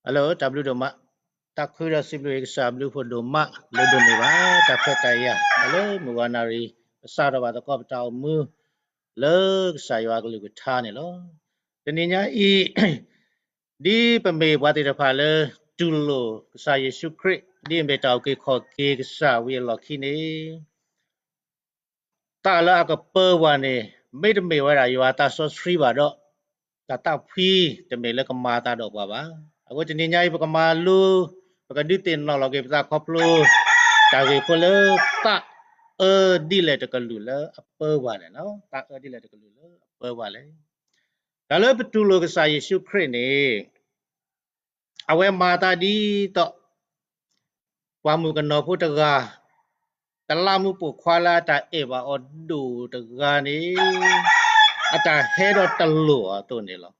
Hello တၢ်ဘျုးဒိၣ်မး, တၢ်ခုဒီးစံးဘျုးကစၢ်ဘျုးဖှိၣ်ဒိၣ်မး လၢဒိးန့ၢ်ဘၣ် တၢ်ခွဲးတၢ်ယာ် လၢမုၢ်ဂီၤနၣ်ရံၣ် ပစးထီၣ်ဘၣ်သကိးပတၢ်အိၣ်မူ လၢကစၢ်ယွၤအကလုၢ်ကထါန့ၣ်လီၤ. တနံၤညါအံၤ ဒ်ပမ့ၢ်ပှၤသ့ၣ်တဖၣ်လၢ တူၢ်လိာ်ကစၢ်ယ့ၣ်ၡူးခရံာ် ဒ်အမ့ၢ်တၢ်အုၣ်က့ၤခီၣ်က့ၤကစၢ်ဝံၤအလီၢ်ခံန့ၣ် တၢ်လၢအကပၢပှၤန့ၣ် မ့တမ့ၢ်ဝဲဒၣ်ယွၤအသးစီဆှံဘၣ်ဒီး တၢ်သးဖှံတမ့ၢ်လၢကမၤအသးဒိးပှၤဘၣ်. အဃိတနံၤညါအံၤ ပကမၤလိ ပကဒုးသ့ၣ်နီၣ်လီၤက့ၤပသးခီဖျိ တၢ်ဂ့ၢ်ဖိလၢ သးအၢဒ်လဲၣ်တကလုာ်လၢအပၢပှၤလဲၣ်. သးအၢဒ်လဲၣ်တကလုာ်လၢအပၢပှၤလဲၣ်. တၢ်လၢပတူၢ်လိာ်ကစၢ်ယ့ၣ်ၡူးခရံာ်န့ၣ် အဝဲမၤအသးဒ်သိး ပှၤမုၣ်ကနီၤဖိတဂၤ တလးမူးပိာ်ခွါလၢအတၢ်အဲၣ်ဘၣ်အီၤဒိၣ်တဂၤန့ၣ် အတၢ်ဟဲဒီးတလိၣ်အီၤအသိးန့ၣ်လီၤ.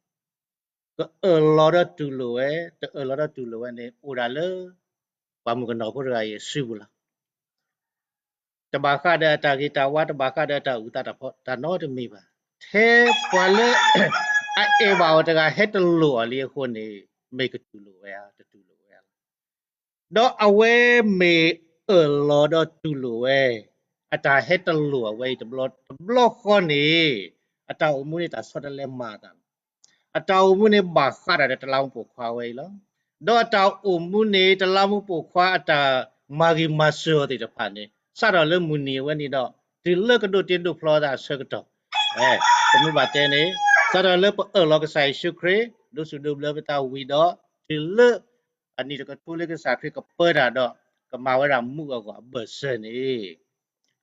ကအၢၣ်လီၤဒီးတူၢ်လိာ်ဝဲ, တအၢၣ်လီၤဒီးတူၢ်လိာ်ဝဲန့ၣ် အိၣ်ဒၣ်လၢ ပှၤမုၣ်ကနီၤဖိတဂၤအံၤအစုပူၤလီၤ. တဘၣ်ဃးဒီးအတၢ်ဂ့ၤတၢ်ဝါ, တဘၣ်ဃးဒီးအတၢ်အုၣ်သးတၢ်ဖီ တၢ်နီတမံၤဘၣ်. ထဲပှၤလၢ အအဲၣ်ဘၣ်အီၤတဂၤ ဟဲတလိၣ်အီၤလံအဃိန့ၣ် မ့ၢ်ကတူၢ်လိာ်ဝဲဧါ, တတူၢ်လိာ်ဝဲဧါလီၤ. ဒီးအဝဲမ့ၢ်အၢၣ်လီၤဒီးတူၢ်လိာ်ဝဲ, အတၢ်ဟဲတလိၣ်အဝဲအံၤတဘျီဃီန့ၣ် အတၢ်အိၣ်မူန့ၣ် တၢ်ဆီတလဲမၤအသးလီၤ. အတၢ်အိၣ်မူန့ၣ် ဘၣ်ဃးတၢ်ဒီးတလးမူးပိာ်ခွါဝဲအံၤလီၤ. ဒီးအတၢ်အိၣ်မူန့ၣ် တလးမူးပိာ်ခွါအတၢ်မၤဂ့ၤမၤစၢၤအီၤသ့ၣ်တဖၣ်န့ၣ် စးထီၣ်လၢမုၢ်နံၤအဝဲန့ၣ်ဒီး တုၤလၢကဒိးတ့ဒိးဖျီအသးအဆၢကတီၢ် ပမ့ၢ်ဘၣ်တဲန့ၣ် စးထီၣ်လၢပအၢၣ်လီၤကစၢ်ယ့ၣ်ၡူးခရံာ် ဒိးစူၣ်ဒိးဘျၢပသးဝံၤဒီး တုၤလၢ အနံၣ်တကထိလၢကစၢ်ခရံာ်ကပၢတၢ်ဒီး ကမၤဝဲဒၣ်မူးအဂီၢ်အဘၢၣ်စၢၤန့ၣ်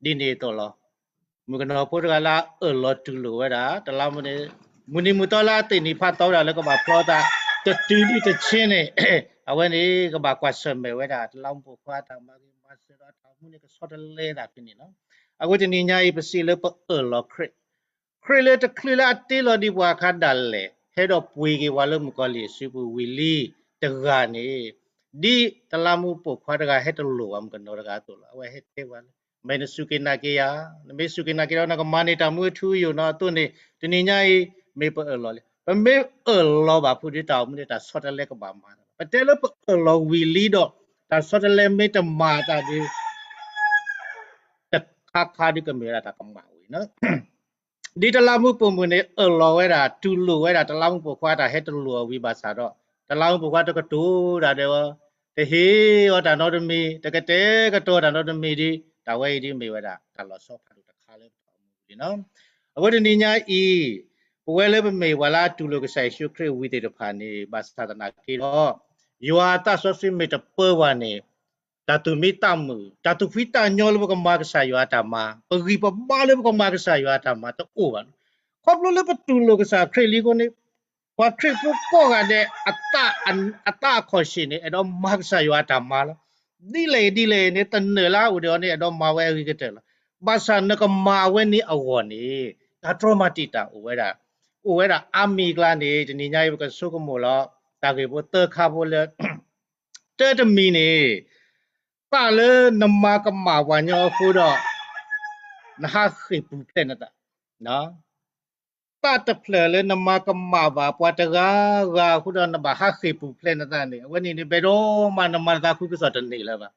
ဒ်န့ၣ်အသိးလီၤ. မုၣ်ကနီၤဖိတဂၤလၢအအၢၣ်လီၤတူၢ်လိာ်ဝဲဒၣ် တလးမူးန့ၣ် မုၢ်နံၤမုၢ်သီလၢအသ့ၣ်နံၣ်ဖးသီဝဲဒၣ်လၢကဘၣ်ဖျီသး တတုၤဒံးတဆ့န့ၣ် အဝဲန့ၣ်ကဘၣ်ကွၢ်ဆၢၣ်မဲာ်ဝဲဒၣ် တလးမူးပိာ်ခွါအတၢ်မၤဂ့ၤမၤစၢၤဒီးအတၢ်အိၣ်မူန့ၣ် ကဆီတလဲသးဖဲန့ၣ်လီၤ. အဃိတနံၤညါအံၤ ပစံးလၢပအၢၣ်လီၤခရံာ် ခရံာ်လၢတချုးလၢအတ့လီၤဒံးပှၤအခါဒၣ်လဲာ် ဟဲဒီးပှ့ၤက့ၤပှၤလၢမုၣ်ကီၤလံၢ်အစုပူၤဝံၤလံတဂၤန့ၣ် ဒ်တလးမူးပိာ်ခွါတဂၤဟဲတလိၣ်ပှၤမုၣ်ကနီၤတဂၤအသိးလီၤ. အဝဲဟဲတဲပှၤလၢ မ့ၢ်နစူၢ်က့ၤနာ်က့ၤယၤ, နမ့ၢ်စူၢ်က့ၤနာ်က့ၤဒီး နကမၤန့ၢ်တၢ်မူအထူအယိာ်နီၤအသိးန့ၣ် တနံၤညါအံၤ မ့ၢ်ပအၢၣ်လီၤလံ. ပမ့ၢ်အၢၣ်လီၤဘၣ်ဖုးဒ်တၢ်အိၣ်မူန့ၣ် တၢ်ဆီတလဲကဘၣ်မၤသး. ပတဲလၢပအၢၣ်လီၤဝံၤလံဒီး တၢ်ဆီတလဲမ့ၢ်တမၤသးဒီး တခါခါဒုးကမ့ၢ်ဝဲဒၣ်တၢ်ကမၣ်ဝံၤန့ၣ် ဒ်တလးမူးပိာ်မုၣ်န့ၣ် အၢၣ်လီၤဝဲဒၣ် တူၢ်လိာ်ဝဲဒၣ် တလးမူးပိာ်ခွါတၢ်ဟဲတလိၣ်အီၤဝံၤဘၣ်ဆၣ်ဒီး တလးမူးပိာ်ခွါတကတိၤတၢ်ဒီးအီၤ, တဟ့ၣ်အီၤတၢ်နီတမံၤ, တကတဲာ်ကတီၤတၢ်နီတမံၤဒီး တၢ်ဝဲအံၤဒ်မ့ၢ်ဝဲဒၣ် တၢ်လီၤဆီဖးဒိၣ်တခါလၢပတၢ်အိၣ်မူပူၤန့ၣ်လီၤ. အဃိတနံၤညါအံၤ ပဝဲလၢပမ့ၢ်ပှၤလၢအတူၢ်လိာ်ကစၢ်ယ့ၣ်ၡူးခရံာ်ဝံၤသ့ၣ်တဖၣ်န့ၣ် ဘၣ်ဆၣ်သနာ်က့ဒီး ယွၤအသးစီဆှံမ့ၢ်တပၢပှၤန့ၣ် တၢ်သူၣ်မံသးမုာ်, တၢ်သူၣ်ဖှံသးညီလၢပကမၤကစၢ်ယွၤအတၢ်မၤ, ပဂံၢ်ပဘါလၢပကမၤကစၢ်ယွၤအတၢ်မၤ တအိၣ်ဘၣ်. ခီဖျိလၢပတူၢ်လိာ်ကစၢ်ခရံာ်လံအဃိန့ၣ် ပှၤခရံာ်ဖိကိးဂၤဒဲး အသးအခီၣ်ဆ့ၣ်န့ၣ် အဲၣ်ဒိးမၤကစၢ်ယွၤအတၢ်မၤလီၤ. ဒ်လဲၣ်ဂ့ၤဒ်လဲၣ်ဂ့ၤန့ၣ် သနၢၣ်လၢအအိၣ်ဒီးအီၤန့ၣ် အဲၣ်ဒိးမၤဝဲအဂ့ၤကတၢၢ်လီၤ. ဘၣ်ဆၣ်နကမၤဝဲန့ၣ်အဂီၢ်န့ၣ် တၢ်တြီမၤတံာ်တာ်အိၣ်ဝဲဒၣ်, အိၣ်ဝဲဒၣ်အါမံၤအကျါန့ၣ် တနံၤညါအံၤပကဆိကမိၣ်လီၤ တၢ်ဂ့ၢ်ဖိသၢခါဖိလၢ တၢတမံၤန့ၣ် သးလၢနမၤကမၣ်ပှၤညီအဃိဒီး နဟးဃ့ၢ်ပူၤဖျဲးနသး, သးတဖျၢၣ်လၢနမၤကမၣ်ဘၣ်ပှၤတဂၤဂၤအဃိဒီး နဘၣ်ဟးဃ့ၢ်ပူၤဖျဲးနသးန့ၣ် အဝဲန့ၣ်န့ၣ် ဘယ်တော့မှ နမၤနသးခုကစီၣ်တန့ၢ်လၢၤဘၣ်.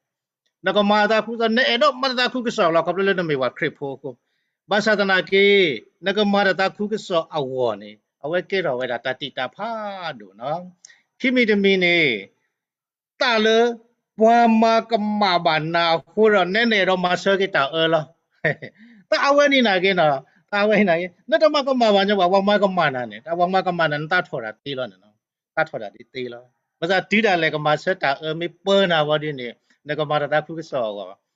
နကမၤနသးခုကစီၣ် နအဲၣ်ဒိးမၤနသးခုကစီၣ်လီၤ ခီဖျိလၢနမ့ၢ်ပှၤခရံာ်ဖိအဃိ, ဘၣ်ဆၣ်သနာ်က့ နကမၤနသးခုကစီၣ်အဂီၢ်န့ၣ် အဝဲကဲထီၣ်ဝဲဒၣ်တၢ်တံာ်တာ်ဖးဒိၣ်နီၤ. ခံမံၤတမံၤန့ၣ် သးလၢ ပှၤမၤကမၣ်ဘၣ်နၤအဃိဒီး နဲနအဲၣ်ဒိးမၤဆၢက့ၤတၢ်အၢလီၤ. သးအဝဲန့ၣ်နာ်က့နီၤ, သးအဝဲန့ၣ်နာ်က့ နတမၤကမၣ်ဘၣ်ညီဘၣ် ပှၤမၤကမၣ်နၤန့ၣ် တၢ်ပှၤမၤကမၣ်နၤ နသးထီၣ်တၢ်သ့လီၤန့ၣ်, သးထီၣ်တၢ်ဒ်သ့လီၤ. ဘၣ်ဆၣ်တုၤဒၣ်လဲာ်ကမၤဆၢတၢ်အၢမ့ၢ်ပၢနၤဝဲဒ်န့ၣ် နကမၤတသးခုကစီၣ်အဂီၢ်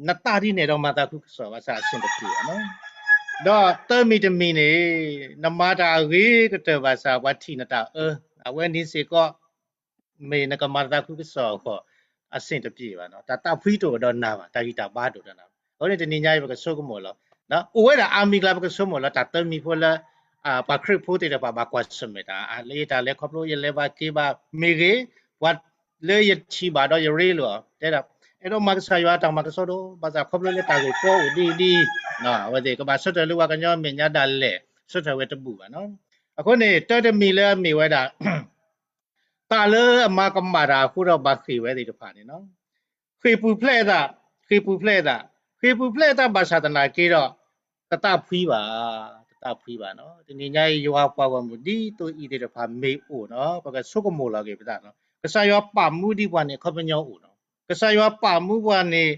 နသးဒ်န့ၣ်ဒီးမၤသးခုကစီၣ်ဘၣ်ဆၣ်အဆင်တပြေဘၣ်နီၤ. ဒီးသၢမံၤတမံၤန့ၣ် နမၤတၢ်အဂ့ၤကတၢၢ်ဘၣ်ဆၣ် ပှၤထံၣ်နတၢ်အၢ, အဝဲန့ၣ်စ့ၢ်ကီး မ့ၢ်နကမၤတသးခုကစီၣ်အဂီၢ် အဆင်တပြေဘၣ်နီၤ. တၢ်သးဖှံတအိၣ်ဒီးနၤဘၣ်, တၢ်ဂံၢ်တၢ်ဘါတအိၣ်ဒီးနၤဘၣ်. အဃိန့ၣ်တနံၤညါအံၤပကဆိကမိၣ်လီၤ. အိၣ်ဝဲဒၣ်အါမံၤကျါပကဆိကမိၣ်လီၤ တၢ်သၢမံၤဖိလၢ ပှၤခရံာ်ဖိသ့ၣ်တဖၣ်ဘၣ်ကွၢ်ဆၢၣ်မဲာ်တၢ် လၢယတၢ်လဲၤခီဖျိယလဲၤဘၣ်က့ၤဘၣ်မ့ၢ်ဂ့ၤ, ပှၤလၢယထံၣ်ဘၣ်ဒီးယရ့လိာ်အီၤ တဲဒၣ် အဲၣ်ဒိးမၤကစၢ်ယွၤအတၢ်မၤကဆှီဒိၣ် ဘၣ်ဆၣ်ခီဖျိလၢတၢ်ဂ့ၢ်ကီအိၣ်ဒ်အံၤဒ်အံၤ အဝဲသ့ၣ်ကဘၣ်ဆၢထၢၣ်လၢပှၤကညီမဲာ်ညါဒၣ်လဲာ် ဆၢထၢၣ်ဝဲတဘူၣ်ဘၣ်နီၤ. အဃိန့ၣ် တၢတမံၤလၢအမ့ၢ်ဝဲဒၣ် သ တၢ်လၢအမၤကမၣ်တၢ်အဃိဒီးဘၣ်ဃ့ၢ်ဝဲသ့ၣ်တဖၣ်န့ၣ်လီၤ. ဃ့ၢ်ပူၤဖျဲးအသး, ဃ့ၢ်ပူၤဖျဲးအသး, ဃ့ၢ်ပူၤဖျဲးအသးဘၣ်ဆၣ်သနာ်က့ဒီး တသးဖှံဘၣ်, တသးဖှံဘၣ်နီၤ. တနံၤညါအံၤ ယွၤပှၤဂီၢ်မုၢ်ဒ်သိးအံၤသ့ၣ်တဖၣ်မ့ၢ်အိၣ်နီၤ ပကဆိကမိၣ်လီၤက့ၤပသးနီၤ. ကစၢ်ယွၤပာ်မူဒံးပှၤန့ၣ် အခီပညီအိၣ်နီၤ. ကစၢ်ယွၤပာ်မူပှၤန့ၣ်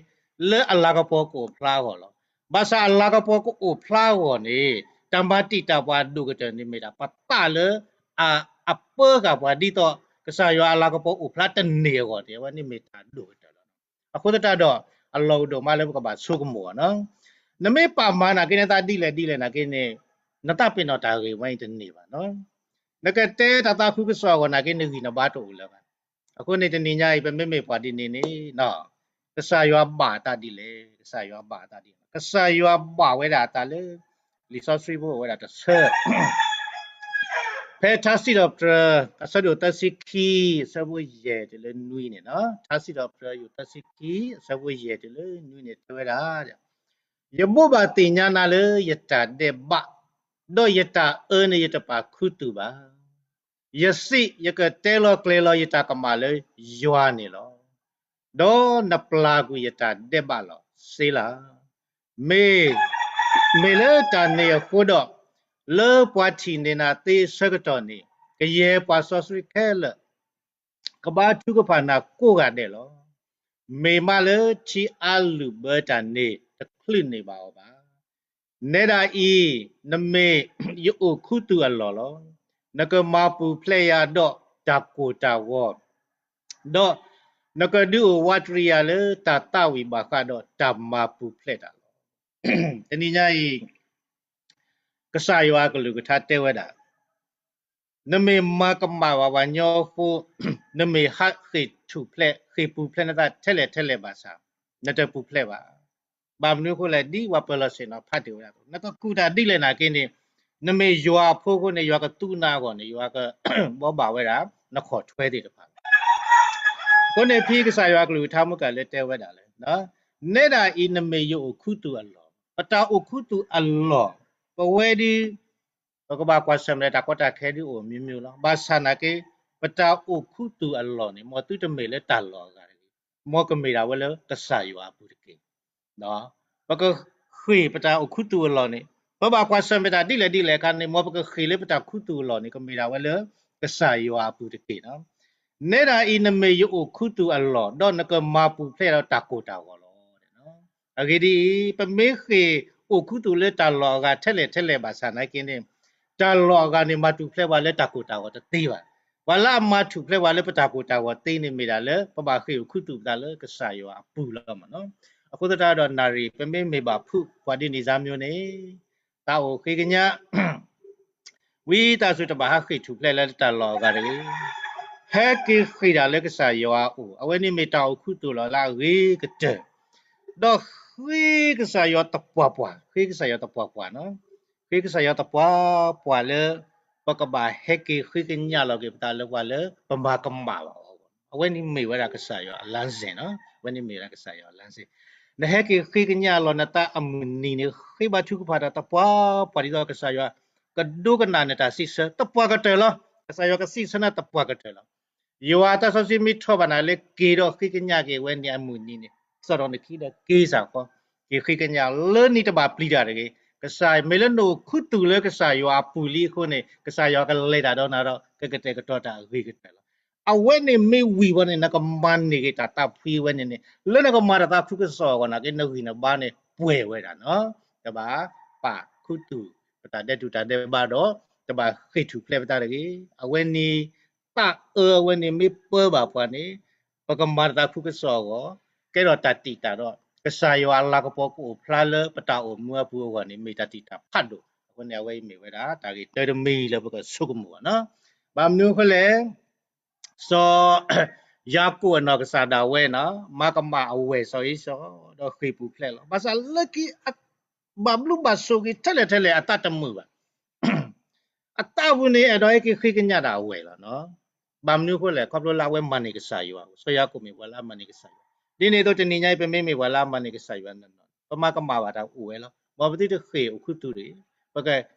လၢအလၤကပီၤကအိၣ်ဖျါအဂီၢ်လီၤ. ဘၣ်ဆၣ်အလၤကပီၤကအိၣ်ဖျါအဂီၢ်န့ၣ် တၢ်မၤတံာ်တာ်ပှၤအဒိၣ်ကတၢၢ်န့ၣ်မ့ၢ်ဒၣ် ပသးလၢ အပၢဃာ်ပှၤဒ်သိး ကစၢ်ယွၤအလၤကပီၤအိၣ်ဖျါတန့ၢ်အဂီၢ်န့ၣ် အဝဲန့ၣ်မ့ၢ်တၢ်အဒိၣ်ကတၢၢ်လီၤ. အဃိသတးဒီး အလီၢ်အိၣ်ဒိၣ်မးလၢပကဘၣ်ဆိကမိၣ်အီၤနီၤ. နမ့ၢ်ပာ်မၤနာ်က့န့ၣ် သးဒ်လဲၣ်ဒ်လဲၣ်နာ်က့န့ၣ် နတၢ်ပ့ၤနီၣ်တၢ်ဂ့ၢ်ဝဲအံၤတန့ၢ်ဘၣ်နီၤ. နကတဲတၢ်သးခုကစီၣ်အဂီၢ်နာ်က့ နဂံၢ်နဘါတအိၣ်လၢၤဘၣ်. အဃိန့ၣ် တနံၤညါအံၤ ပမ့မ့ၢ်ပှၤဒ်န့ၣ်န့ၣ် ကစၢ်ယွၤဘၣ်အသးဒ်လဲၣ်, ကစၢ်ယွၤဘၣ်အသးဒ်လဲၣ်, ကစၢ်ယွၤဘၣ်ဝဲဒၣ်အသးလၢ လံာ်စီဆှံဖိဝဲဒၣ်တဆၢ ဖဲထါစံးထီၣ်ပတြၢၤ အဆၢဒိၣ်သၢဆံခံ အဆၢဖိယဲၢ်တုၤလၢနွံန့ၣ်နီၤ, ထါစံးထီၣ်ပတြၢၤ ယိၣ်သၢဆံခံ အဆၢဖိယဲၢ်တုၤလၢနွံန့ၣ် တဲဝဲဒၣ်, ယဘိးဘၣ်သ့ၣ်ညါနၤလၢယတၢ်ဒဲးဘး, ဒီးယတၢ်အၢန့ၣ် ယတပာ်ခူသူၣ်ဘၣ်. ယစံး, ယကတဲလီၤကျဲၤလီၤယတၢ်ကမၣ်လၢယွၤန့ၣ်လီၤ. ဒီးနပျၢ်ကွံာ်ယတၢ်ဒဲးဘးလီၤ. စ့လၤ. မ့ၢ်, မ့ၢ်လၢတၢ်န့ၣ်အဃိဒီး, လၢပှၤထံၣ်န့ၢ်နၤသ့အဆၢကတီၢ်န့ၣ်, ကယဲၢ်ပှၤစီဆှံခဲလၢာ် ကဘါထုကဖၣ်နၤကိးဂၤဒဲးလီၤ. မ့ၢ်မးလၢထံအါလုၢ်ဘၢတၢ်န့ၣ် တချုးန့ၢ်ဘၣ်အီၤဘၣ်. နဲဒၣ်အံၤ, နမ့ၢ်ယအိၣ်ခူသူၣ်အလီၢ်လီၤ. နကမၤပူၤဖျဲးယၤဒီးတၢ်ကိၢ်တၢ်ဂီၤ, ဒီးနကဒုးအိၣ်ဝးတရံးယၤလၢတၢ်သးဝံၣ်ဘၣ်ဃးဒီးတၢ်မၤပူၤဖျဲးတၢ်လီၤ. တနံၤညါအံၤ ကစၢ်ယွၤအကလုၢ်ကထါတဲဝဲဒၣ်, နမ့ၢ်မၤကမၣ်ဘၣ်ပှၤကညီအဃိ, နမ့ၢ်ဟးဃ့ၢ်ထူၣ်ဖျဲး, ဃ့ၢ်ပူၤဖျဲးနသးထဲလဲၣ်ထဲလဲၣ်ဘၣ်ဆၣ်, နတပူၤဖျဲးဘၣ်. ဘၣ်မနုၤအဃိလဲၣ်, ဒ်ပှၤပၢၤလီၢ်ဆ့ၣ်နီၤဖးတ့ၢ်ဝဲဒၣ်အသိး, နကကူၣ်တၢ်ဒ်လဲၣ်နာ်က့န့ၣ်, နမ့ၢ်ယွၤအဖိအဃိန့ၣ် ယွၤကသူနၤအဂီၢ်န့ၣ် ယွၤကဘိးဘၣ်ဝဲဒၣ် နခီၣ်ထွဲသ့ၣ်တဖၣ်လီၤ. အဃိန့ၣ် ဖဲကစၢ်ယွၤအကလုၢ်ကထါမုၢ်ကၢ်လၢတဲဝဲဒၣ်လၢ နဲဒၣ်အံၤ နမ့ၢ်ယအိၣ်ခူသူၣ်အလီၢ်, ပတၢ်အိၣ်ခူသူၣ်အလီၢ်, ပဝဲဒၣ် ပကဘၣ်ကွၢ်ဆၢၣ်မဲာ်တၢ်ကီတၢ်ခဲဒ်အိၣ်မံၤမံၤလီၤ. ဘၣ်ဆၣ်နာ်က့ ပတၢ်အိၣ်ခူသူၣ်အလီၢ်န့ၣ် မ်သုတမ့ၢ်လၢတၢ်လီၢ်အဂၤတဂ့ၤ, မ်ကမ့ၢ်ဒၣ်ဝဲလၢကစၢ်ယွၤအပူၤတက့ၢ်. ပကဃ့ၢ်ပတၢ်အိၣ်ခူသူၣ်အလီၢ်န့ၣ်, ပဘၣ်ကွၢ်ဆၢၣ်မဲာ်တၢ်ဒ်လဲၣ်ဒ်လဲၣ်အခါန့ၣ် မ်ပကဃ့ၢ်လၢပတၢ်ခူသူၣ်အလီၢ်န့ၣ် ကမ့ၢ်ဒၣ်ဝဲလၢကစၢ်ယွၤအပူၤတက့ၢ်လီၤ. နဲဒၣ်အံၤ နမ့ၢ်ယအိၣ်ခူသူၣ်အလီၢ်, ဒီးနကမၤပူၤဖျဲးဒီးတၢ်ကိၢ်တၢ်ဂီၤလီၤ. အဂ့ၢ်ဒ်အံၤ, ပမ့ၢ်ဃ့ၢ်အိၣ်ခူသူၣ်လၢတၢ်လီၢ်အဂၤထဲလဲၣ်ထဲလဲၣ်ဘၣ်ဆၣ်နာ်က့န့ၣ်, တၢ်လီၢ်အဂၤန့ၣ် မၤထူၣ်ဖျဲးပှၤလၢတၢ်ကိၢ်တၢ်ဂီၤတသ့ဘၣ်. ပှၤလၢအမၤထူၣ်ဖျဲးပှၤလၢပတၢ်ကိၢ်တၢ်ဂီၤသ့န့ၣ်မ့ၢ်ဒၣ်လၢ ပဘၣ်ဃ့ၢ်အိၣ်ခူသူၣ်ပသးလၢကစၢ်ယွၤအပူၤလီၤမ့ၢ်နီၤ. အဃိသတးဒီးနၣ်ရံၣ် ပမ့မ့ၢ်ဘၣ်ဖုးပှၤဒ်န့ၣ်စၢ်မံၤန့ၣ်, သးအိၣ်ဃ့ကညး ဝံသးစူၤတဘၣ်ဟးဃ့ၢ်ထူၣ်ဖျဲးလၢတၢ်လီၢ်အဂၤတဂ့ၤ. ဟဲက့ၤဃ့ၢ်ဒၣ်လၢကစၢ်ယွၤအအိၣ်, အဝဲန့ၣ်မ့ၢ်တၢ်အိၣ်ခူသူၣ်လီၤလၢအဂ့ၤကတၢၢ်, ဒီးဃ့ကစၢ်ယွၤသပှၢ်ပှၢ်, ဃ့ကစၢ်ယွၤသပှၢ်ပှၢ်နီၤ, ဃ့ကစၢ်ယွၤသပှၢ်ပှၢ်လၢ ပကဘၣ်ဟဲက့ၤဃ့ကညးလီၤက့ၤပသးလၢပှၤလၢပမၤကမၣ်ဘၣ်အီၤ, အဝဲန့ၣ်မ့ၢ်ဝဲဒၣ်ကစၢ်ယွၤအလါစ့ၣ်နီၤ, အဝဲန့ၣ်မ့ၢ်ဝဲဒၣ်ကစၢ်ယွၤအလါစ့ၣ်. နဟဲက့ၤဃ့ကညးလီၤနသးအမုၢ်နံၤန့ၣ် ဃ့ဘါထုကဖၣ်တၢ်သပှၢ်ပှၢ် ဒ်သိးကစၢ်ယွၤကဒိကနၣ်နတၢ်စံးဆၢသပှၢ်ကတၢၢ်လီၤ. ကစၢ်ယွၤကစံးဆၢနၤသပှၢ်ကတၢၢ်လီၤ. ယွၤအသးစီဆှံမ့ၢ်ထီၣ်ဘၣ်နၤလၢက့ၤဒီးဃ့ကညးက့ၤဝဲန့ၣ်အမုၢ်နံၤန့ၣ်, စီၣ်ဒီးနခံဒီးက့ၤစ့ၢ်ကီး, က့ၤဃ့ကညးလၢနံၤတဘၣ်ပျံၤတၢ်တဂ့ၤ. ကစၢ်မ့ၢ်လၢနအိၣ်ခူသူၣ်လၢကစၢ်ယွၤအပူၤလံအဃိန့ၣ်, ကစၢ်ယွၤကလဲၤတၢ်ဒီးနၤဒီး ကကတဲာ်ကတီၤတၢ်အဂ့ၤကတၢၢ်လီၤ. အဝဲန့ၣ်မ့ၢ်ဝံၤဝဲန့ၣ် နကမၤန့ၢ်က့ၤတၢ်သးဖှံဝဲန့ၣ်န့ၣ်, လၢနကမၤတၢ်သးခုကစီၣ်အဂီၢ်နာ်က့ နဂံၢ်နဘါန့ၣ်ပှဲၤဝဲဒၣ်နီၤ. တဘၣ်ပာ်ခူသူၣ် ပတၢ်ဒဲးတူၢ်တၢ်ဒဲးဘးဒီး တဘၣ်ဃ့ၢ်ထူၣ်ဖျဲးပသးတဂ့ၤ. အဝဲန့ၣ် သးအၢအဝဲန့ၣ်မ့ၢ်ပၢဘၣ်ပှၤန့ၣ်, ပကမၤတၢ်သးခုကစီၣ်အဂီၢ်, ကဲထီၣ်တၢ်တံာ်တာ်ဒီး ကစၢ်ယွၤအလၤကပီၤကအိၣ်ဖျါလၢပတၢ်အိၣ်မူအပူၤအဂီၢ်န့ၣ် မ့ၢ်တၢ်တံာ်တာ်ဖးဒိၣ်. အဃိန့ၣ် အဝဲအံၤမ့ၢ်ဝဲဒၣ် တၢ်ဂ့ၢ်တၢတမံၤလၢပကဆိကမိၣ်ဘၣ်နီၤ. ဘၣ်မနုၤအဃိလဲၣ် စီၤယၤကိာ်အနီၢ်ကစၢ်ဒၣ်ဝဲနီၤ, မၤကမၣ်အဝဲၢ်စီၤဧ့ၡီၤ, ဒီးဃ့ၢ်ပူၤဖျဲးလီၤ. ဘၣ်ဆၣ်လၢခံ ဘၣ်ဘျုးဘၣ်ဆိၣ်ဂ့ၤထဲလဲၣ်ထဲလဲၣ် အသးတမုာ်ဘၣ်. အသးပူၤန့ၣ် အဲၣ်ဒိးဟဲက့ၤဃ့ကညးဒၣ်အဝဲၢ်လီၤနီၤ. ဘၣ်မနုၤအဃိလဲၣ်, ခီဖျိလၢအဝဲမၤန့ၢ်ကစၢ်ယွၤ, စီၤယၤကိာ်မ့ၢ်ပှၤလၢအမၤန့ၢ်ကစၢ်ယွၤ. ဒ်န့ၣ်အသိး တနံၤညါအံၤ ပမ့မ့ၢ်ပှၤလၢအမၤန့ၢ်ကစၢ်ယွၤနီၤနီၤ, ပမၤကမၣ်ဘၣ်တၢ်အိၣ်ဝဲလီၤ. မ်ပသုတဃ့ၢ်အိၣ်ခူသူၣ်တဂ့ၤ, ပက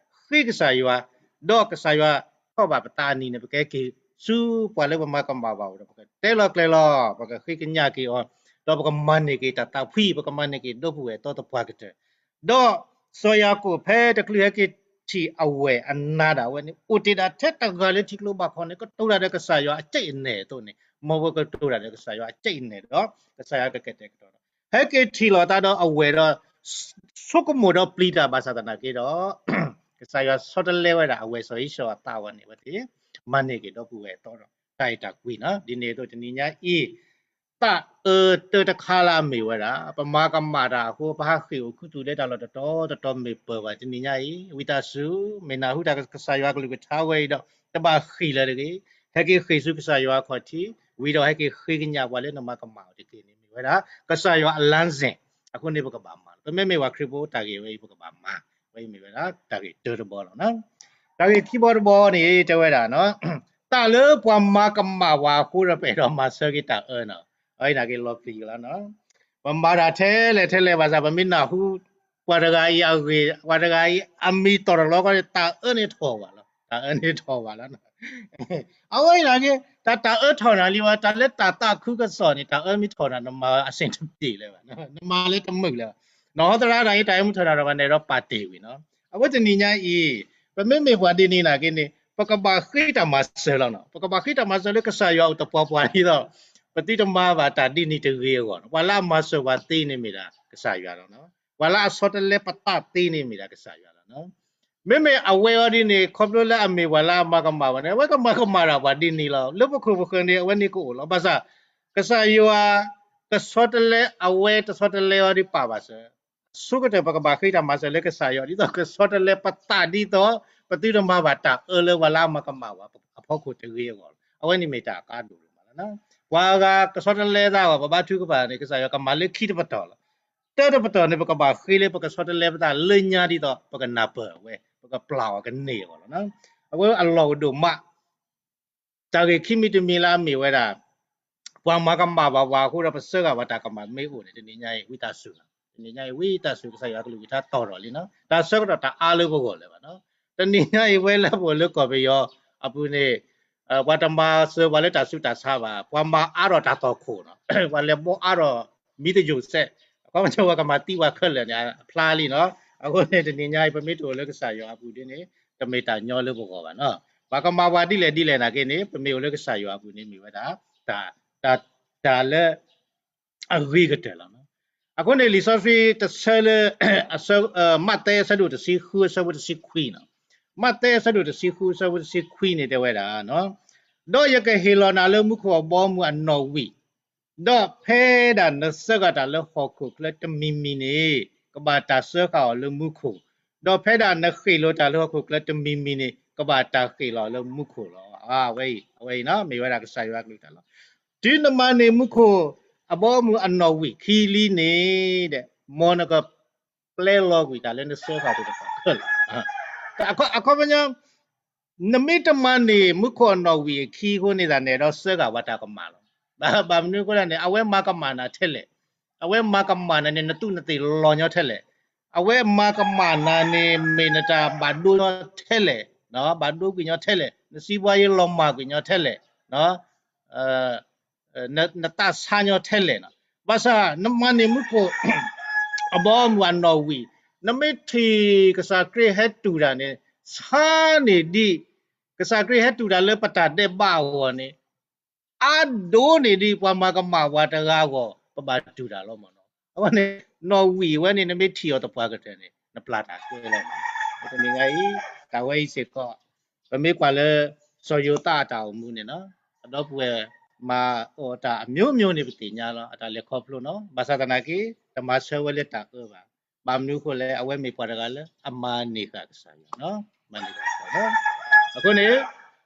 ဃ့ကစၢ်ယွၤ, ဒီးကစၢ်ယွၤထီၣ်ဘၣ်ပသးအနံၤန့ၣ် ပကဟဲက့ၤ ဆူပှၤလၢပမၤကမၣ်ဘၣ်အအိၣ်ဒီး ပကတဲလီၤကျဲၤလီၤ, ပကဃ့ကညးက့ၤအီၤ, ဒီးပကမၤန့ၢ်က့ၤတၢ်သးဖှံ, ပကမၤန့ၢ်က့ၤဒီပုၢ်ဝဲၢ်အသီသပှၢ်ကတၢၢ်, ဒီးစီၤယၤကိာ်ဖဲတချုးဟဲက့ၤထံၣ်အဝဲၢ်အနၤဒၣ်ဝဲန့ၣ် အိၣ်တ့ၢ်ဒၣ်ထဲတဂၤလၢထံကျိဘၣ်ခီန့ၣ် ကတိၤတၢ်ဒီးကစၢ်ယွၤအစ့အနဲၣ်အသိးန့ၣ်, မ်ဝဲကတိၤတၢ်ဒီးကစၢ်ယွၤအစ့အနဲၣ်ဒီး ကစၢ်ယွၤကကတဲာ်ကတီၤဒီး ဟဲက့ၤထံၣ်လိာ်သးဒီးအဝဲၢ်ဒီး ဆိကမိၣ်ဒီးပျံၤတၢ်ဘၣ်ဆၣ်သနာ်က့ဒီး ကစၢ်ယွၤဆီတလဲဝဲဒၣ်အဝဲၢ်စီၤဧ့ၡီၤအသးဝဲန့ၣ်ဝဲသ့ၣ်, မၤန့ၢ်က့ၤဒီပုၢ်ဝဲၢ်အသီဒီး တၢ်အဲၣ်တၢ်ကွံနီၤ. ဒ်န့ၣ်အသိးတနံၤညါအံၤ သးအၢတၢတခါလၢအမ့ၢ်ဝဲဒၣ် ပမၤကမၣ်တၢ်အဃိ ပဟးဃ့ၢ်အိၣ်ခူသူၣ်လၢတၢ်လီၢ်တတီတတီမ့ၢ်ပၢၢ်ဘၣ်တနံၤညါအံၤ ဝံသးစူၤ မ့ၢ်နၢ်ဟူတၢ်ကစၢ်ယွၤကလုၢ်ကထါဝဲအံၤဒီး တဘၣ်ဃ့ၢ်လၢၤတဂ့ၤ, ဟဲက့ၤဃ့ၢ်ဆူကစၢ်ယွၤအခီၣ်ထံး, ဝံၤဒီးဟဲက့ၤဃ့ကညးပှၤလၢနမၤကမၣ်အီၤတက့ၢ်န့ၣ် မ့ၢ်ဝဲဒၣ် ကစၢ်ယွၤအလမ်းစဉ်, အဃိန့ၣ်ပကဘၣ်မၤလီၤ. ပမ့မ့ၢ်ပှၤခရံာ်ဖိတၢ်ဂ့ၢ်ဝဲအံၤပကဘၣ်မၤ, ဝဲအံၤမ့ၢ်ဝဲဒၣ် တၢ်ဂ့ၢ်တၢတဘီလီၤ. တၢ်ဂ့ၢ်ခံဘီတဘီန့ၣ် တဲဝဲဒၣ် တၢ်လၢပှၤမၤကမၣ်ဝဲအဃိဒီး ပအဲၣ်ဒိးမၤဆၢက့ၤတၢ်အၢနီၤ, အနာ်က့လီၤပျံၤကလီနီၤ. ပမၤတၢ်ထဲလဲၣ်ထဲလဲၣ်ဘၣ်ဆၣ် ပမ့ၢ်နၢ်ဟူ ပှၤတဂၤအံၤအဂ့ၢ်, ပှၤတဂၤအံၤအမံၤတီၢ်တလီၤကီန့ၣ် တၢ်အၢန့ၣ်ထီၣ်ဘၣ်လီၤ, တၢ်အၢန့ၣ်ထီၣ်ဘၣ်လီၤ. အဝဲအံၤနာ်က့ တၢ်တၢ်အၢထီၣ်နၤလံဝဲ, တၢ်လၢတၢ်သးခုကစီၣ်န့ၣ် တၢ်အၢမ့ၢ်ထီၣ်နၤ နမၤအဆင်တပြေလၢၤဘၣ်, နမၤလၢတမုာ်လၢၤဘၣ်. နဟီသရၣ်တၢ်အံၤ တၢ်အၢမ့ၢ်ထီၣ်နၤဒီး ပှၤနဲၣ်ဒီးပာ်တ့ၢ်ဝံၤနီၤ. အဝဲတနံၤညါအံၤ ပမ့မ့ၢ်ပှၤဒ်န့ၣ်နာ်က့န့ၣ် ပကဘၣ်ဃ့တၢ်မၤစၢၤလီၤနီၤ. ပကဘၣ်ဃ့တၢ်မၤစၢၤလၢကစၢ်ယွၤအိၣ်သပှၢ်ပှၢ်ဒ်သိး ပသုတမၤဘၣ်တၢ်ဒ်န့ၣ်တဂ့ၤအဂီၢ်နီၤ. ပှၤလၢအမၤစၢၤပှၤသ့န့ၣ်မ့ၢ်ဒၣ်ကစၢ်ယွၤလီၤနီၤ. ပှၤလၢအဆီတလဲပသးသ့န့ၣ်မ့ၢ်ဒၣ်ကစၢ်ယွၤလီၤနီၤ. မ့မ့ၢ်အဝဲအံၤဒ်န့ၣ် ခီဖျိလၢအမ့ၢ်ပှၤလၢအမၤကမၣ်ဝဲန့ၣ် အဝဲကမၤကမၣ်တၢ်ပှၤဒ်န့ၣ်လီၤ. လၢပခိၣ်ပဃၢၤန့ၣ် အဝဲန့ၣ်ကအိၣ်လီၤ. ဘၣ်ဆၣ် ကစၢ်ယွၤ ကဆီတလဲ အဝဲတဆီတလဲအီၤဒ်ပာ်ဘၣ်စၢၤ အဆိကတၢၢ် ပကဘၣ်ဃ့တၢ်မၤစၢၤလၢကစၢ်ယွၤ ဒ်သိးကဆီတလဲပသးဒ်သိး ပသုတမၤဘၣ်တၢ်အၢလၢပှၤလၢအမၤကမၣ်ဝဲအဖီခိၣ်တဂ့ၤအဂီၢ်လီၤ. အဝဲန့ၣ်မ့ၢ်တၢ်အကါဒိၣ်ဒိၣ်မးလီၤ. ပှၤဂၤကဆီတလဲသးအဂီၢ် ပဘါထုကဖၣ်န့ၣ် ကစၢ်ယွၤကမၤလၢခံတပတီၢ်လီၤ. တၢတပတီၢ်န့ၣ် ပကဘၣ်ဃ့လၢပကဆီတလဲပသးလၢညါဒ်သိး ပကနၢ်ပၢၢ်ဝဲ ပကပျၢ်အီၤကန့ၢ်အဂီၢ်လီၤ. အဝဲအလီၢ်အိၣ်ဒိၣ်မး တၢ်ဂ့ၢ်ခံမံၤတမံၤလၢအမ့ၢ်ဝဲဒၣ် ပှၤမၤကမၣ်ဘၣ်ပှၤအဃိဒီး ပဆၢဂ့ၤဘၣ်တၢ်ကမၣ်မ့ၢ်အိၣ်န့ၣ် တနံၤညါအံၤ ဝံသးစူၤလီၤ. တနံၤညါအံၤ ဝံသးစူၤ ကစၢ်ယွၤကလုၢ်ကထါတီၢ်ထီၣ်လံနီၤ. တၢ်ဆၢကတီၢ်တအါလၢပဂီၢ်လၢၤဘၣ်နီၤ. တနံၤညါအံၤ ဝဲလၢပအိၣ်လၢကီၢ်ပယီၤအပူၤန့ၣ် ပှၤတမၤစၢၤပှၤလၢတၢ်ဆူးတၢ်ဆါဘၣ်, ပှၤမၤအါထီၣ်တၢ်သွၣ်ခိၣ်နီၤ, ပှၤလဲၤဘီအါထီၣ်မံသယိၣ်စဲး, အခီပညီပှၤကမၤသံပှၤခဲလၢာ်န့ၣ် အဖျါလံနီၤ. အဃိန့ၣ် တနံၤညါအံၤ ပမ့ၢ်တအိၣ်လၢကစၢ်ယွၤအပူၤဒ်န့ၣ် တမ့ၢ်တၢ်ညီလၢပဂီၢ်ဘၣ်နီၤ. ပှၤကမၤပှၤဒ်လဲၣ်ဒ်လဲၣ်နာ်က့န့ၣ် ပမ့ၢ်အိၣ်လၢကစၢ်ယွၤအပူၤန့ၣ် မ့ၢ်ဝဲဒၣ် တၢ် တၢ်လၢ အဂ့ၤကတၢၢ်လီၤ. အဃိန့ၣ် လံာ်စီဆှံတဆၢလၢ မးသဲအဆၢဒိၣ်တဆံဃုအဆၢဖိတဆံခွံနီၤ. မးသဲအဆၢဒိၣ်တဆံဃုအဆၢဖိတဆံခွံန့ၣ် တဲဝဲဒၣ်, ဒီးယကဟ့ၣ်လီၤနၤလၢမူခိၣ်အဘီအမုၢ်အနီၣ်ဝံာ်, ဒီးဖဲဒၣ်နစၢဃာ်တၢ်လၢဟီၣ်ခိၣ်ချၢတမံၤမံၤန့ၣ် ကဘၣ်တၢ်စၢဃာ်အီၤလၢမူခိၣ်, ဒီးဖဲဒၣ်နဃ့ၢ်လိာ်တၢ်လၢဟီၣ်ခိၣ်ချၢတမံၤမံၤန့ၣ် ကဘၣ်တၢ်ဃ့ၢ်လီၤလၢမူခိၣ်လီၤ. အဝဲအံၤ အဝဲအံၤနီၤ မ့ၢ်ဝဲဒၣ်ကစၢ်ယွၤကလုၢ်ကထါလီၤ. တုၤနမၤန့ၢ်မူခိၣ်အဘီအမုၢ်အနီၣ်ဝံာ်ခံလံန့ၣ် မ်နကပျဲလီၤကွံာ်တၢ်လၢနစၢဃာ်သ့ၣ်တဖၣ်ခဲလၢာ်. အခီပညီ နမ့ၢ်တမၤန့ၢ်မူခိၣ်အနီၣ်ဝံာ်အခံအဃိန့ၣ်သတးန့ၣ်ဒီး စၢဃာ်ဝဲတၢ်ကမၣ်လီၤ. ဘၣ်မနုၤအဃိလဲၣ်န့ၣ် အဝဲမၤကမၣ်နၤထဲလဲၣ်, အဝဲမၤကမၣ်နၤန့ၣ် နသူးနသ့ၣ်လီၤညီထဲလဲၣ်, အဝဲမၤကမၣ်နၤန့ၣ် မ့ၢ်နတၢ်ဘၣ်ဒိညီထဲလဲၣ်, ဘၣ်ဒိကွံာ်ညီထဲလဲၣ်, နစံးဘှါယဲလီၤမၢ်ကွံာ်ညီထဲလဲၣ် နသးဆါညီထဲလဲၣ်နီၤ. ဘၣ်ဆၣ် နမၤန့ၢ်မူခိၣ်အဘီအမုၢ်အနီၣ်ဝံာ်, နမ့ၢ်ထံၣ်ကစၢ်ခရံာ်ဟဲတူၢ်တၢ်န့ၣ် ဆါန့ၢ်ဒံး ကစၢ်ခရံာ်ဟဲတူၢ်တၢ်လၢပတၢ်ဒဲးဘးအဂီၢ်န့ၣ် အါဒိၣ်န့ၢ်ဒံးပှၤမၤကမၣ်ပှၤတဂၤအဂီၢ် ပဘၣ်တူၢ်တၢ်လီၤမၢ်နီၤ. အဝဲန့ၣ် နီၣ်ဝံာ်ဝဲန့ၣ် နမ့ၢ်ထံၣ်အီၤသပှၢ်ကတၢၢ်န့ၣ် နပျၢ်တၢ်ကဲလီၤမၢ်. တနံၤညါအံၤ တၢ်ဝဲအံၤစ့ၢ်ကီး ပမ့ၢ်ကွၢ်လၢ စီၤယိၤသးအတၢ်အိၣ်မူန့ၣ်နီၤ, အဒီပုၢ်ဝဲၢ်မၤအီၣ်တၢ်အမျိုးမျိုးန့ၣ် ပသ့ၣ်ညါလီၤ အတၢ်လဲၤခီဖျိနီၤ. ဘၣ်ဆၣ်သနာ်က့ တမၤဆၢဝဲလၢတၢ်အၢဘၣ်. ဘၣ်မနုၤအဃိလဲၣ် အဝဲမ့ၢ်ပှၤတဂၤလၢအမၤန့ၢ်ဃာ်ကစၢ်ယွၤနီၤ, မၤန့ၢ်ဃာ်ကစၢ်ယွၤ. အဃိန့ၣ်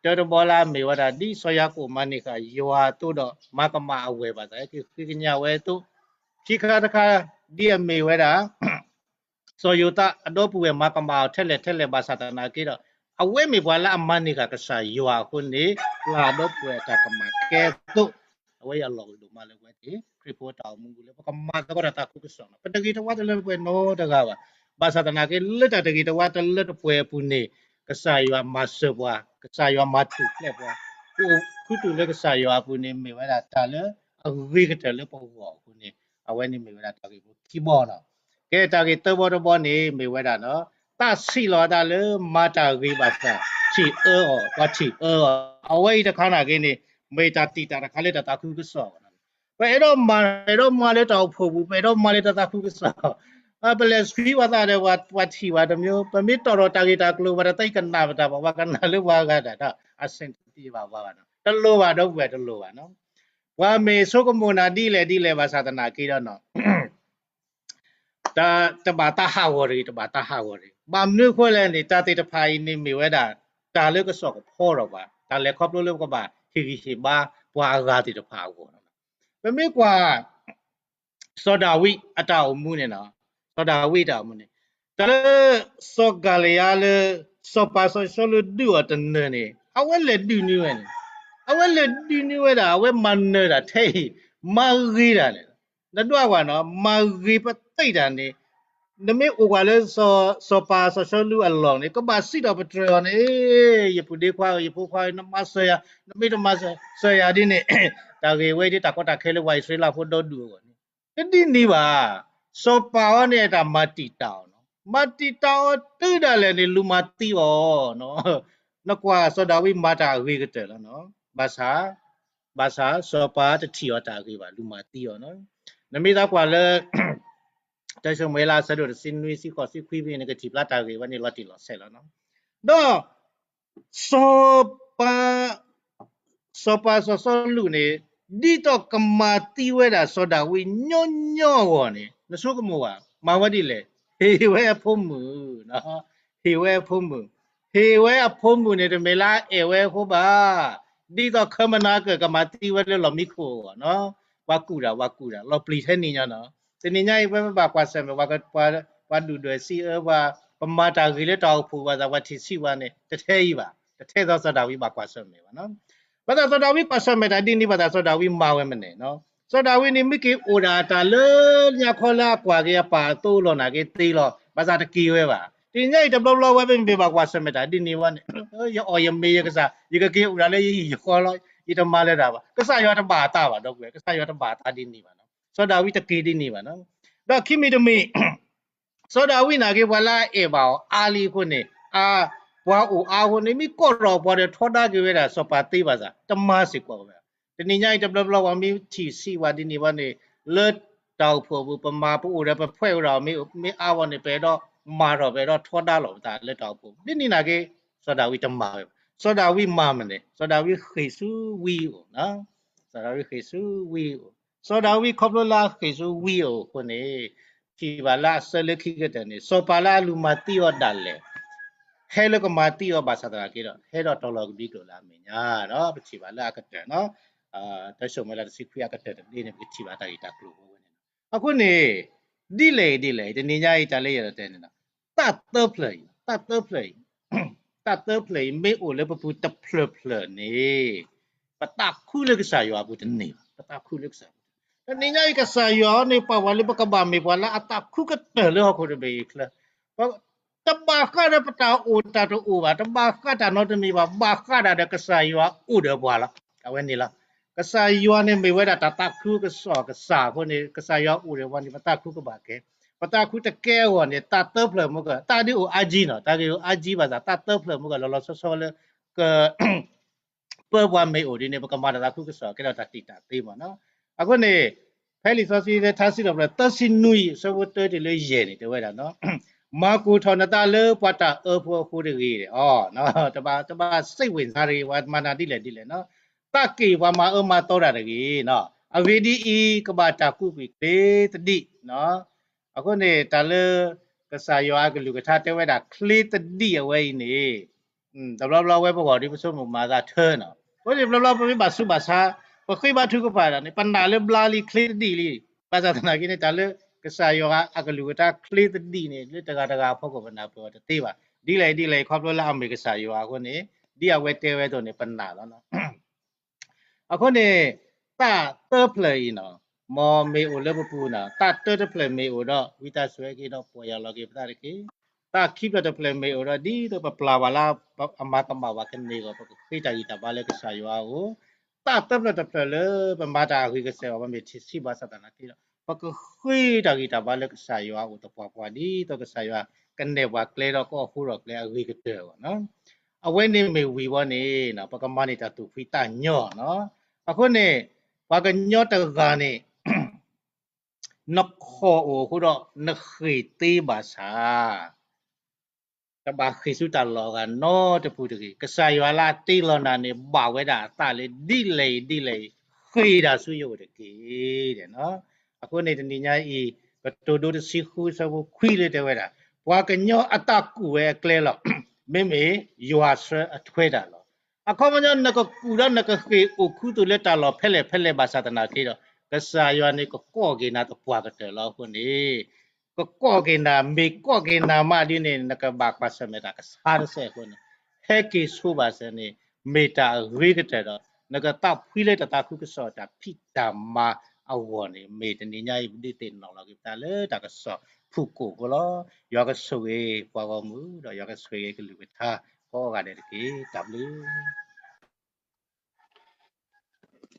တၢတဘီလၢအမ့ၢ်ဝဲဒၣ် ဒ်စီၤယၤကိာ်မၤန့ၢ်ဃာ်ယွၤအသိးဒီး မၤကမၣ်အဝဲၢ်ဘၣ်ဆၣ် ဟဲက့ၤဃ့ကညးဝဲအသိး, ခံခါတခါ ဒ်အမ့ၢ်ဝဲဒၣ် စီၤယိၤသးအဒီပုၢ်ဝဲၢ်မၤကမၣ်အီၤထဲလဲၣ်ထဲလဲၣ်ဘၣ်ဆၣ်သနာ်က့ဒီး အဝဲမ့ၢ်ပှၤလၢအမၤန့ၢ်ဃာ်ကစၢ်ယွၤအဃိန့ၣ် ပျၢ်ဒီပုၢ်ဝဲၢ်အတၢ်ကမၣ်ကဲအသိး, အဝဲအံၤအလီၢ်အိၣ်ဒိၣ်မးလၢပဝဲသ့ၣ် ခရံာ်ဖိတၢ်အိၣ်မူပူၤလၢ ပကမၤသကိးတၢ်သးခုကစီၣ်နီၤ. ပတဂ့ၤတဝါတလၢတပှဲၤနီတဂၤဘၣ်. ဘၣ်ဆၣ်သနာ်က့ လၢတၢ်တဂ့ၤတဝါတလၢတပှဲၤအပူၤန့ၣ် ကစၢ်ယွၤမၤစၢၤပှၤ, ကစၢ်ယွၤမၤထူၣ်ဖျဲးပှၤ, လၢ အိၣ်ခူသူၣ်လၢကစၢ်ယွၤအပူၤန့ၣ် မ့ၢ်ဝဲဒၣ်တၢ်လၢအဂ့ၤကတၢၢ်လၢပဂီၢ်အဃိန့ၣ် အဝဲန့ၣ်မ့ၢ်ဝဲဒၣ်တၢ်ဂ့ၢ်ဖိခံဘီနီၤ. ကဲတၢ်ဂ့ၢ်သၢဘီတဘီန့ၣ် မ့ၢ်ဝဲဒၣ်နီၤ တၢ်ဆံးလီၤအသးလၢမၤတၢ်ဂ့ၤဘၣ်ဆၣ် ထံၣ်အၢအီၤ ပှၤထံၣ်အၢအီၤ အဝဲအံၤတခါနာ်က့န့ၣ် မ့ၢ်တၢ်တံာ်တာ်တခါလၢတၢ်သးခုကစီၣ် ပအဲၣ်ဒိးမၤ ပအဲၣ်ဒိးမၤလၢတၢ်အိၣ်ဖှိၣ်ပူၤ ပအဲၣ်ဒိးမၤလၢတၢ်သးခုကစီၣ်, ပလဲၤဆှံပှၤသးဒီးပှၤထံၣ်ပှၤတမံၤ, ပမ့ၢ်တီၢ်ထီၣ်တၢ်ဂ့ၢ်တၢ်ကျိၤ ပှၤတသ့ကနၣ်ပတၢ်ဘၣ် ပှၤကနၣ်လၢပှၤဂၤဒၣ် အဆင်တပြေဘၣ်ပှၤဘၣ်နီၤ, တလိၣ်ဘၣ်ဒီပုၢ်ဝဲၢ်တလိၣ်ဘၣ်နီၤ, ပှၤမ့ၢ်ဆိကမိၣ်နၤဒ်လဲၣ်ဒ်လဲၣ်ဘၣ်ဆၣ်သနာ်က့ဒီးနီၤ တဘၣ်တၢ်ဟးဂီၤတဂ့ၤ တဘၣ်တၢ်ဟးဂီၤတဂ့ၤ, ဘၣ်မနုၤအဃိလဲၣ်န့ၣ် တၢ်သ့ၣ်တဖၣ်အံၤန့ၣ်မ့ၢ်ဝဲဒၣ် တၢ်လၢကစီၣ်ကဖီထီၣ်ပှၤ တၢ်လဲၤခီဖျိလၢပကဘၣ်ဟ့ၣ်ဂံၢ်ဟ့ၣ်ဘါပှၤအဂၤသ့ၣ်တဖၣ်အဂီၢ်လီၤ. ပမ့ၢ်ကွၢ် စီၤဒၤဝံးအတၢ်အိၣ်မူန့ၣ်နီၤ, စီၤဒၤဝံးအတၢ်အိၣ်မူန့ၣ် တၢ်လၢ စီၤကၤလံယါလၢ စီၤပၤစီၤစီလူးဒုးအီၤတနၢၤန့ၣ် အဝဲလဲၤဒုးန့ၢ်ဝဲန့ၣ်, အဝဲလဲၤဒုးန့ၢ်ဝဲဒၣ် အဝဲမၤနၢၤတၢ်ထဲအံၤ မၤဂ့ၤတၢ်န့ၣ်, နဒွးကွၢ်နီၤ မၤဂ့ၤပသ့ၣ်တၢ်န့ၣ် နမ့ၢ်အိၣ်ကွၢ်လၢ စီၤပၤစီၤစီလူးအလီၢ်န့ၣ် ကဘၣ်စံးထီၣ်ပတြၢၤအီၤန့ၣ်, ယပုၢ်ဒ့ခွါဧၢ ယဖိခွါဧၢ နမၤစၢၤယၤ, နမ့ၢ်တမၤစၢၤယၤဒ်န့ၣ် တၢ်ဂ့ၢ်ဝဲဒ် တၢ်ကီတၢ်ခဲလၢပှၤအံၣ်စရ့လးဖိဒီဒူၣ်အဂီၢ်န့ၣ် တဒ်န့ၣ်ဘၣ်. စီၤပၤအံၤန့ၣ် တၢ်မၤတံာ်တာ်အီၤနီၤ, မၤတံာ်တာ်အီၤတုၤဒၣ်လဲာ်န့ၣ် လူၤမၤသံအီၤ နကွၢ်စီၤဒၤဝံးမၤတၢ်အဂ့ၤကတၢၢ်လီၤနီၤ, ဘၣ်ဆၣ် ဘၣ်ဆၣ် စီၤပၤတထံၣ်အီၤတၢ်အဂ့ၤဘၣ် လူၤမၤသံအီၤနီၤ, နမ့ၢ်သးကွၢ်လၢ တၢ်ၡမူၤအ့လး အဆၢဒိၣ်တဆံနွံ ဆံဃိး ဆံခွံဖဲန့ၣ် နကထံၣ်ဖျါတၢ်ဂ့ၢ်ဝဲန့ၣ် လီၤတံၢ်လီၤဆဲးလီၤနီၤ, ဒီး စီၤပၤ စီၤပၤစီၤစီလူးန့ၣ် ဒ်သိးကမၤသံဝဲဒၣ်စီၤဒၤဝံးညီညီအဂီၢ်န့ၣ် နဆိကမိၣ်ဘၣ် မၤဝဲဒ်လဲၣ်, ဟ့ၣ်ဝဲအဖိမုၣ် ဟ့ၣ်ဝဲအဖိမုၣ်, ဟ့ၣ်ဝဲအဖိမုၣ်န့ၣ် တမ့ၢ်လၢအအဲၣ်ဝဲအဃိဘၣ်, ဒ်သိးခၢမနၤကၢၢ်ကမၤသံဝဲလၢလီၢ်မံခိၣ်အဂီၢ်နီၤ, ပှၤကူၣ်တၢ် ပှၤကူၣ်တၢ် လီၤပျံၤထဲန့ၣ်ညီနီၤ, တနံၤညါအံၤ ပဝဲပဘၣ်ကွၢ်ဆၢၣ်မဲာ် ပှၤဒူၣ်ဒွဲၣ်စံးအၢပှၤ ပမၤတၢ်ဂ့ၤလၢတၢ်အိၣ်ဖှိၣ်ဘၣ်သး ပှၤထံၣ်ဆံးပှၤန့ၣ် တထဲအံၤဘၣ်, တထဲသိးစီၤဒၤဝံးဘၣ်ကွၢ်ဆၢၣ်မဲာ်ဘၣ်နီၤ, ဘၣ်ဆၣ်စီၤဒၤဝံးကွၢ်ဆၢၣ်မဲာ်တၢ်ဒ်န့ၣ် ဘၣ်ဆၣ်စီၤဒၤဝံးမၤဝဲမနုၤလဲၣ်နီၤ, စီၤဒၤဝံးန့ၣ် မ့ၢ်က့ၤအိၣ်ဒၣ်တၢ်လၢညါခီလၢအကွၢ်က့ၤအပၢ်အသိလီၢ်နာ်က့သ့လီၤ, ဘၣ်ဆၣ်တက့ၤဝဲဘၣ်, တနံၤညါအံၤတဘျီဘျီဝဲ ပမ့ၢ်ဘၣ်ကွၢ်ဆၢၣ်မဲာ်တၢ်ဒ်န့ၣ်ဝဲန့ၣ် ယအီၣ်ယမ့ၤယကစၢ် ယကက့ၤအိၣ်ဒၣ်လၢယဟံၣ်ယဃီလီၤ, ယတမၤလၢၤတၢ်ဘၣ်, ကစၢ်ယွၤတဘၣ်အသးဘၣ် ဒီပုၢ်ဝဲၢ် ကစၢ်ယွၤတဘၣ်အသးဒ်န့ၣ်ဘၣ်နီၤ, စီၤဒၤဝံးတက့ၤဒ်န့ၣ်ဘၣ်နီၤ, ဒီးခံမံၤတမံၤ စီၤဒၤဝံးနာ်က့ပှၤလၢအအဲၣ်ဘၣ်အီၤအါလံအဃိန့ၣ် အပှၤအိၣ်အါအဃိန့ၣ် မ့ၢ်ကိးထီၣ်ပှၤဒီးထီဒါက့ၤဝဲဒၣ် စီၤပၤသ့ဘၣ်ဆၣ် တမၤစ့ၢ်ကီးဝဲ, တနံၤညါအံၤတဘျီဘျီပှၤမ့ၢ်ထံၣ်ဆံးပှၤဒ်န့ၣ်ဝဲန့ၣ် လၢတၢ်အိၣ်ဖှိၣ်အပူၤ ပမၤပအိၣ်ဒီးပဖှဲးဝဲဒၣ်မ့ၢ်အါဝဲန့ၣ် ပအဲၣ်ဒိးမၤထီၣ် ပအဲၣ်ဒိးထီဒါလီၤပသးလၢတၢ်အိၣ်ဖှိၣ် ဒ်န့ၣ်နာ်က့ စီၤဒၤဝံးတမၤဝဲဘၣ်, စီၤဒၤဝံးမၤမနုၤလဲၣ်, စီၤဒၤဝံးဃ့ၢ်ဆူဝံအအိၣ် စီၤဒၤဝံးဃ့ၢ်ဆူဝံအအိၣ်, စီၤဒၤဝံးခီဖျိလၢအဃ့ၢ်ဆူဝံအအိၣ်အဃိန့ၣ် ထံၣ်ဘၣ်လၢအဆၢလၢခံကတၢၢ်န့ၣ် စီၤပၤလၢအလူၤမၤသံအီၤဒၣ်လဲာ် ဟဲလၢကမၤသံအီၤဘၣ်ဆၣ်သနာ်က့ဒီး ဟဲဒီးတီၤလီၤကဘျံးကျိာ်လၢအမဲာ်ညါနီၤ, ပထံၣ်ဘၣ်လၢအကတၢၢ်နီၤ, တၢ်ၡမူၤအ့လးတဆံခွံအကတၢၢ်တဘ့ၣ်န့ၣ် ပကထံၣ်ဘၣ်တၢ်ဂ့ၢ်တၢ်ကျိၤဝဲန့ၣ်လီၤ. အဃိန့ၣ် ဒ်လဲၣ်ဒ်လဲၣ် တနံၤညါအံၤတၢ်လၢယအဲၣ်ဒိးတဲန့ၣ်လီၤ, တၢ်သၢဖျၢၣ်အံၤ တၢ်သၢဖျၢၣ်အံၤ တၢ်သၢဖျၢၣ်အံၤ မ့ၢ်အိၣ်လၢပပူၤတဖျၢၣ်ဖျၢၣ်န့ၣ် ပသးခုလၢကစၢ်ယွၤအပူၤတန့ၢ်ဘၣ်, ပသးခုလၢကစၢ်ယွၤ, တနံၤညါအံၤကစၢ်ယွၤန့ၣ် ပာ်ပှၤလၢပကဘၣ်မ့ၢ်ပှၤလၢအသးခုကတၢၢ်လၢဟီၣ်ခိၣ်တဘ့ၣ်အံၤအချၢ တဘၣ်ဃးဒီးပတၢ်အိၣ်တၢ်တအိၣ်ဘၣ်, တဘၣ်ဃးတၢ်နီတမံၤဘၣ်, ဘၣ်ဃးဒၣ်ဒီးကစၢ်ယွၤအိၣ်ဒီးပှၤလီၤ. အဝဲန့ၣ်လီၤ. ကစၢ်ယွၤန့ၣ်မ့ၢ်ဝဲဒၣ်တၢ်သးခုကစီၣ်ကစၢ်အဃိန့ၣ် ကစၢ်ယွၤအိၣ်ဒီးပှၤန့ၣ် ပသးခုကဘၣ်ကဲ, ပသးခုတကဲအဂီၢ်န့ၣ် တၢ်သၢဖျၢၣ်မ့ၢ်က တၢ်ဒ်အိၣ်အါကံနီၤ, တၢ်ဂ့ၢ်အိၣ်အါကံဘၣ်ဆၣ် တၢ်သၢဖျၢၣ်မ့ၢ်က လီၤလီၤဆီဆီလၢ က ပၢပှၤမ့ၢ်အိၣ်ဒ်န့ၣ် ပကမၤတၢ်သးခုကစီၣ်ကဲထီၣ်တၢ်တံာ်တာ်သ့မးနီၤ. အဃိန့ၣ် ဖဲလံာ်စီဆှံလၢထါစံးထီၣ်ပတြၢၤ သၢဆံနွံ အဆၢဖိတၢတုၤလၢယဲၢ်န့ၣ် တဲဝဲဒၣ်နီၤ, မၤကိၢ်ထီၣ်နသးလၢပှၤတၢ်အၢဖိအဃိတဂ့ၤ, တဘၣ် တဘၣ်စိတ်ဝင်စားတဂ့ၤ, ပှၤမၤနၤဒ်လဲၣ်ဒ်လဲၣ်နီၤ, သးက့ၢ်ပှၤမၤအၢမၤသီတၢ်တဂ့ၤနီၤ, အဂ့ၢ်ဒ်အံၤ ကဘၣ်တၢ်ကူးကွံာ်ချ့သဒံးနီၤ. အဃိန့ၣ် တၢ်လၢ ကစၢ်ယွၤအကလုၢ်ကထါတဲဝဲဒၣ်ချ့သဒံးအဝဲအံၤန့ၣ် တဘျီဘျီဝဲပဂီၢ်ဒ်ပဆိကမိၣ်မၤသးထၢနီၤ, အဃိန့ၣ်တဘျီဘျီပမ့ၢ်ဘၣ်ဆူးဘၣ်ဆါ ပဃ့ဘါထုကဖၣ်ဒၣ်န့ၣ် ပနာ်လၢဘျါလံချ့သဒံးလံ, ဘၣ်ဆၣ်သနာ်က့န့ၣ် တၢ်လၢကစၢ်ယွၤအကလုၢ်ကထါချ့သဒံးန့ၣ် လၢတဂၤတဂၤအဖီခိၣ်ပနာ်ပၢၢ်အီၤတသ့ဘၣ်, ဒ်လဲၣ်ဒ်လဲၣ်ခီဖျိလၢအမ့ၢ်ကစၢ်ယွၤအဃိန့ၣ် ဒ်အဝဲတဲဝဲအသိးန့ၣ် ပနာ်လီၤနီၤ. အဃိန့ၣ် တၢ်သၢဖျၢၣ်အံၤနီၤ, မ်မ့ၢ်အိၣ်လၢပပူၤနီၤ, တၢ်တၢတဖျၢၣ်မ့ၢ်အိၣ်ဒီး ဝံသးစူၤဟဲက့ၤဒီးပီၢ်ယၢ်လီၤက့ၤပသးတက့ၢ်. တၢ်ခံဖျၢၣ်တဖျၢၣ်မ့ၢ်အိၣ်ဒီး ဒ်သိးပပျၢ်ဘၣ်လၢအမၤကမၣ်ဘၣ်ကန့ၢ်အဂီၢ် ပကဃ့တၢ်ဂံၢ်တၢ်ဘါလၢကစၢ်ယွၤအအိၣ်, တၢ်သၢဖျၢၣ်တဖျၢၣ်လၢပမၤတၢ်အဂ့ၤကတၢၢ်အဂီၢ် ပမ့ၢ်ထံၣ်ဆံးဘၣ်ဆၣ်သနာ်က့ဒီး ပကဃ့တၢ်ဂံၢ်တၢ်ဘါလၢကစၢ်ယွၤအအိၣ်သပှၢ်ပှၢ် ဒ်သိးကစၢ်ယွၤကနဲၣ်ပှၤကျဲဒီး ကအိၣ်ဃူဒီးကျဲအဂ့ၤကတၢၢ်အဂီၢ်န့ၣ်လီၤ. အဝဲန့ၣ်မ့ၢ်ဝံၤဝဲန့ၣ် ပကမၤန့ၢ်တၢ်သူၣ်ဖှံသးညီန့ၣ်လီၤ. အဃိန့ၣ် ပှၤကညီတဂၤန့ၣ် နခီၣ်အိၣ်အဃိဒီး နဃ့ၢ်သ့ဘၣ်ဆၣ် တဘၣ်ဃ့ၢ်ဆူတၢ်လီၢ်အဂၤနီတပူၤတဂ့ၤ. ကစၢ်ယွၤလၢအတ့လီၤနၤန့ၣ် ဘၣ်ဝဲဒၣ်အသးလၢ ဒ်လဲၣ်အံၤဒ်လဲၣ်အံၤ ဃ့ၢ်တၢ်ဆူယအိၣ်တက့ၢ်. အဃိန့ၣ်တနံၤညါအံၤ ကတိၤဒိတဆံဃု အဆၢဖိခွံလၢတဲဝဲဒၣ်, ပှၤကညီအတၢ်ကူၣ်ဝဲအကျဲလီၤ. မ့မ့ၢ်ယွၤဆှၢအထွဲတၢ်လီၤ. အခီပညီ နကကူၣ်ဒီးနကဃ့ၢ်အိၣ်ခူသူၣ်လၢတၢ်လီၢ်ဖဲလဲၣ်ဖဲလဲၣ်ဘၣ်ဆၣ်သနာ်က့ဒီး ကစၢ်ယွၤန့ၣ်ကကိးက့ၤနၤသပှၢ်ကတၢၢ်လီၤ. အဃိန့ၣ် ကကိးက့ၤနၤ မ့ၢ်ကိးက့ၤနၤမးဒ်န့ၣ် နကဘၣ်ကွၢ်ဆၢၣ်မဲာ်တၢ်ကဆါတစဲးအဃိန့ၣ် ဟဲက့ၤဆိဘၣ်စၢၤန့ၣ် မ့ၢ်တၢ်အဂ့ၤကတၢၢ်ဒီး နကသးဖှံလၢတၢ်သးခုကစီၣ်တၢ်ဖံးတၢ်မၤအဂီၢ်န့ၣ် မ့ၢ်တနံၤညါအံၤ ပဒုးသ့ၣ်နီၣ်လီၤက့ၤပသးလၢတၢ်ကစီၣ်ဖုၣ်ကိာ်အဃိလီၤ. ယွၤကဆိၣ်ဂ့ၤပှၤဂီၢ်မုၢ် ဒီးယွၤကဆိၣ်ဂ့ၤကလုၢ်ကထါကိးဂၤဒဲးတက့ၢ်. တၢ်ဘျုး